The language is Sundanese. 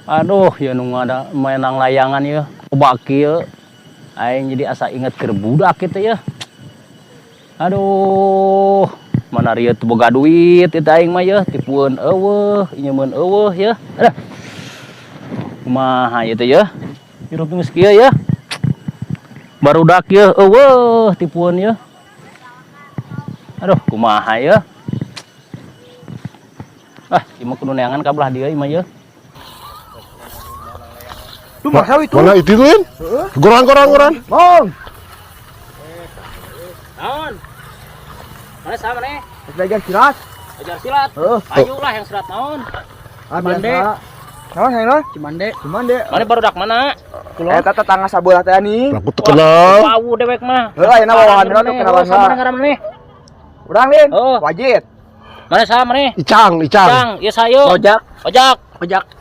Aduh, ya nu ada menang layangan ya. Baki ya. Aing jadi asa inget keur budak gitu ya. Aduh, mana rieu teu boga duit itu aing mah ya, tipueun euweuh, inyemeun euweuh ya. Aduh. Kumaha ieu teh ya? Hirup geus kieu ya. Barudak ya euweuh tipueun ya. Aduh, kumaha ya? Ah, ieu mah kudu neangan ka belah dieu ieu mah ya. Tuh masa itu. Mana itu, Lin? Goran, goran, goran. Bang, Naon? Mana sama nih? Belajar silat. Ajar silat. Heeh. Ayo lah yang silat naon? Ah, biasa. Naon hayang naon? Cimande. Cimande. Mana barudak mana? Eta tetangga sabelah teh nih. Aku terkenal. Wah, dewek mah. Heeh, ayeuna bawahan heula tuh kenalan Sama heula. ngaran nih. Urang, Lin. Oh. Wajit. Mana sama nih? Icang, Icang. Cang, ieu sayo. Ojak. Ojak. Ojak.